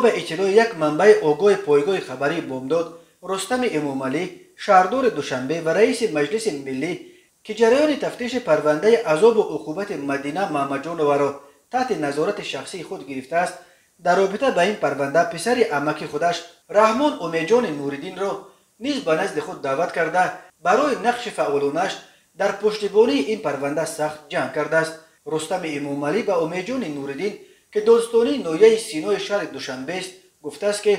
Бино ба иттилои як манбаи огоҳи пойгоҳи хабарии Бомдод, Рустами Эмомалӣ, шаҳрдори Душанбе ва раиси Маҷлиси Миллӣ, ки ҷараёни тафтиши парвандаи азобу уқубати Мадина Мамаҷоноваро таҳти назорати шахсии худ гирифтааст, дар робита ба ин парванда писари амаки худаш Раҳмон Умедҷони Нуриддинро низ ба назди худ даъват карда, барои нақши фаъолонаш дар пуштибонии ин парванда сахт ҷанг кардааст. Рустами Эмомалӣ ба Умедҷони Нуриддин, ки додстонии ноҳияи Синои шаҳри Душанбест, гуфтааст, ки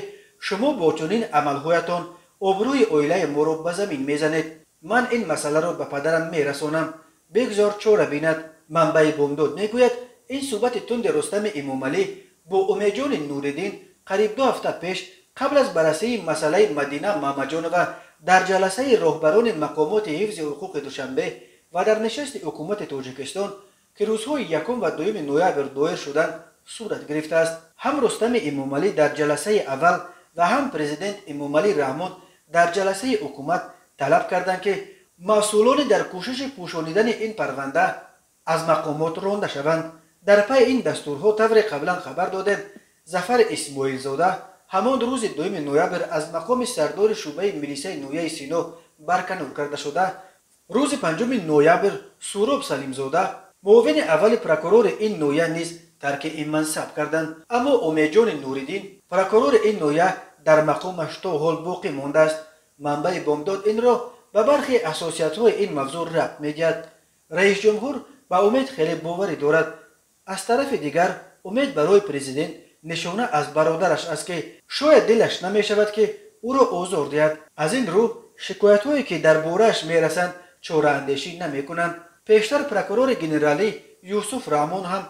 шумо бо чунин амалҳоятон обрӯи оилаи моро ба замин мезанед. Ман ин масъаларо ба падарам мерасонам, бигзор чора бинад. Манбаи Бомдод мегӯяд, ин суҳбати тунди Рустами Эмомалӣ бо Умедҷони Нуриддин қариб 2 ҳафта пеш қабл аз баррасии масъалаи Мадина Мамаҷонова дар ҷаласаи роҳбарони мақомоти ҳифзи ҳуқуқи Душанбе ва дар нишасти ҳукумати Тоҷикистон, ки рӯзҳои 1 ва 2 ноябр доир шуданд, сурат гирифтааст. Ҳам Рустами Эмомалӣ дар ҷаласаи аввал ва ҳам президент Эмомалӣ Раҳмон дар ҷаласаи ҳукумат талаб карданд, ки масъулони дар кӯшиши пӯшонидани ин парванда аз мақомот ронда шаванд. Дар пайи ин дастурҳо, тавре қаблан хабар додем, Зафар Исмоилзода ҳамон рӯзи 2 ноябр аз мақоми сардори шӯъбаи милисаи ноҳияи Сино барканор карда шуда, рӯзи 5 ноябр Суроб Салимзода, муовини аввали прокурори ин ноҳия, низ тарки ин мансаб карданд. Аммо Умедҷони Нуриддин, прокурори ин ноҳия, дар мақомаш то ҳол боқӣ мондааст. Манбаи Бомдод инро ба бархе асосиятҳои ин мавзӯъ рабт медиҳад. Раисҷумҳур ба Умед хеле боварӣ дорад. Аз тарафи дигар, Умед барои президент нишона аз бародараш аст, ки шояд дилаш намешавад, ки ӯро озор диҳад. Аз ин рӯ шикоятҳое, ки дар борааш мерасанд, чораандешӣ намекунанд. Пештар прокурори генералӣ Юсуф Раҳмон ҳам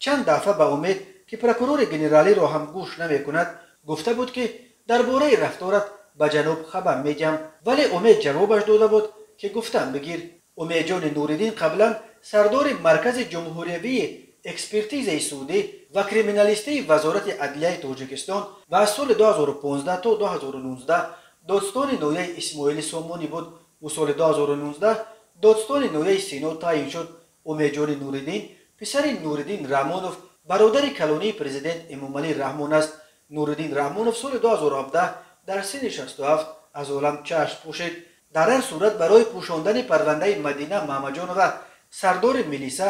чанд дафъа ба Умед, ки прокурори генералиро ҳам гӯш намекунад, гуфта буд, ки дар бораи рафторат ба ҷаноб хабар медиҳам, вале Умед ҷавобаш дода буд, ки гуфтан бигир. Умедҷони Нуриддин қаблан сардори Маркази ҷумҳуриявии экспертизаи судӣ ва криминалистии Вазорати адлияи Тоҷикистон ва аз соли 2015 то 2019 додстони ноҳияи Исмоили Сомонӣ буд. Ӯ соли 2019 додстони ноҳияи Сино таъин шуд. Умедҷони Нуриддин писари Нуриддин Раҳмонов, бародари калонии президент Эмомалӣ Раҳмон аст. Нуриддин Раҳмонов соли 2017 дар синни 67 аз олам чашм пӯшид. Дар ҳар сурат, барои пӯшондани парвандаи Мадина Мамаҷонова сардори милиса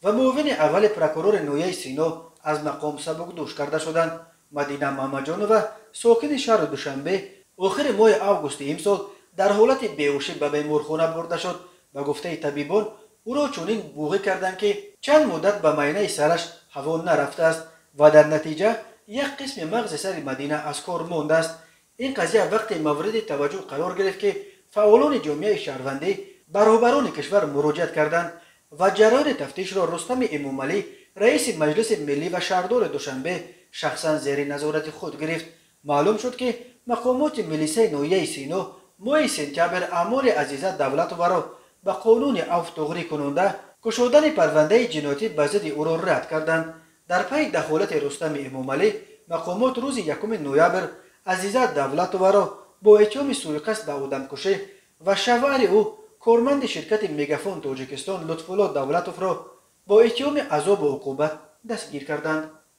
ва муовини аввали прокурори ноҳияи Сино аз мақом сабукдӯш карда шуданд. Мадина Мамаҷонова, сокини шаҳри Душанбе, охири моҳи августи имсол дар ҳолати беҳушӣ ба беморхона бурда шуд. Ба гуфтаи табибон, ӯро чунин буғӣ карданд, ки чанд муддат ба майнаи сараш ҳаво нарафтааст ва дар натиҷа як қисми мағзи сари Мадина аз кор мондааст. Ин қазия вақте мавриди таваҷҷӯҳ қарор гирифт, ки фаъолони ҷомеаи шаҳрвандӣ ба роҳбарони кишвар муроҷиат карданд ва ҷараёни тафтишро Рустами Эмомалӣ, раиси Маҷлиси Миллӣ ва шаҳрдори Душанбе, шахсан зери назорати худ гирифт. Маълум шуд, ки мақомоти милисаи ноҳияи Сино моҳи сентябр аъмоли Азиза Давлатоваро ба қонуни авф туғрӣ кунонда кушодани парвандаи ҷиноятӣ ба зидди ӯро рад карданд. Дар пайи дахолати Рустами Эмомалӣ, мақомот рӯзи 1 ноябр Азиза Давлатоваро бо иттиҳоми суиқасд ба одамкушӣ ва шавҳари ӯ, корманди ширкати Мегафон Тоҷикистон Лутфулло Давлатовро бо иттиҳоми азобу уқубат дастгир карданд.